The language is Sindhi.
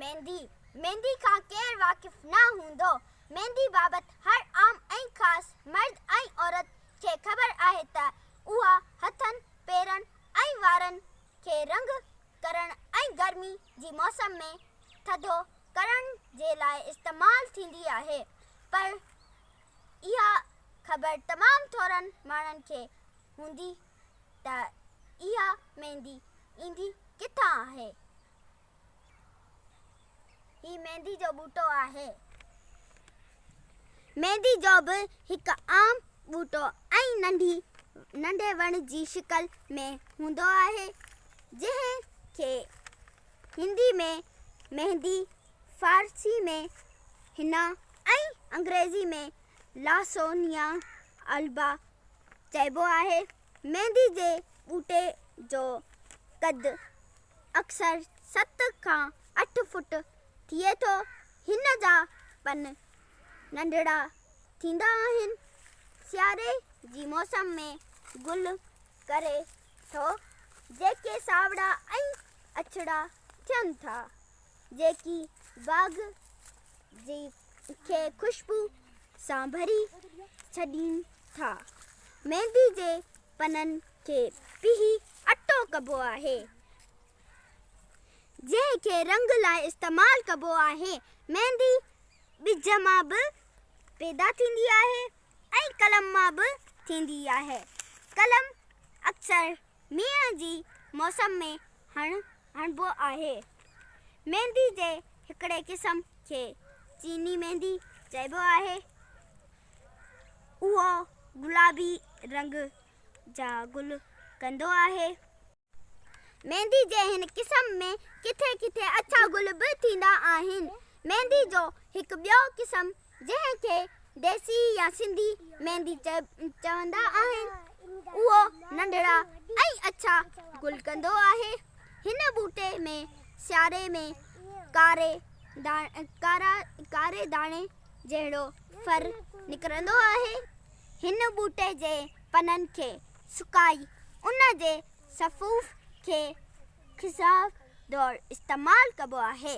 ميندي، ميندي کان ڪير واقف نه هوندو. ميندي بابت هر عام ۽ خاص مرد ۽ عورت کي خبر آهي ته اها هٿن، پيرن ۽ وارن کي رنگ ڪرڻ ۽ گرمي جي موسم ۾ ٿڌو ڪرڻ جي لاء استعمال ٿيندي آهي پر اها خبر تمام ٿورن ماڻهن کي هوندي ته اها ميندي ايندي ڪٿان آهي؟ هي ميندي جو ٻوٽو آهي. ميندي جو به هڪ عام ٻوٽو ۽ ننڍي ننڍي وڻ جي شڪل ۾ هوندو آهي، جنهن کي هندي ۾ مهندي، فارسي ۾ حنا ۽ انگريزي ۾ لاسونيا البا چئبو آهي. ميندي جي ٻوٽي جو قد اڪثر ست کان اٺ فوٽ ٿئي ٿو. هن جا پن ننڍڙا ٿيندا آهن. سياري جي موسم ۾ گل ڪري ٿو، جيڪي ساوڙا ۽ اڇڙا ٿين ٿا، جيڪي باغ جي کي خوشبو سان ڀري ڇڏين ٿا. ميندي جي پنن کي پيهي اٽو ڪبو آهي، جنهن کي رنگ لاء استعمال ڪبو آهي. ميندي ٻج مان به پيدا ٿيندي آهي ۽ قلم مان به ٿيندي آهي. قلم اڪثر مينهن جي موسم ۾ هڻبو آهي. ميندي جي هڪڙي قسم کي چيني ميندي چئبو آهي. اهو گلابي رنگ جا گل ڪندو آهي. ميندي جي هن قسم ۾ ڪٿي ڪٿي اڇا گل به ٿيندا آهن. ميندي جو هڪ ٻيو قسم جنهن کي ديسي يا سنڌي ميندي چوندا آهن، اهو ننڍڙا ۽ اڇا گل ڪندو آهي. هن ٻوٽي ۾ سياري ۾ ڪاري داڻي جهڙو ڦر نڪرندو آهي. هن ٻوٽي جي پنن کي سڪائي ان جي سفوف کي خضاب طور استعمال ڪبو آهي.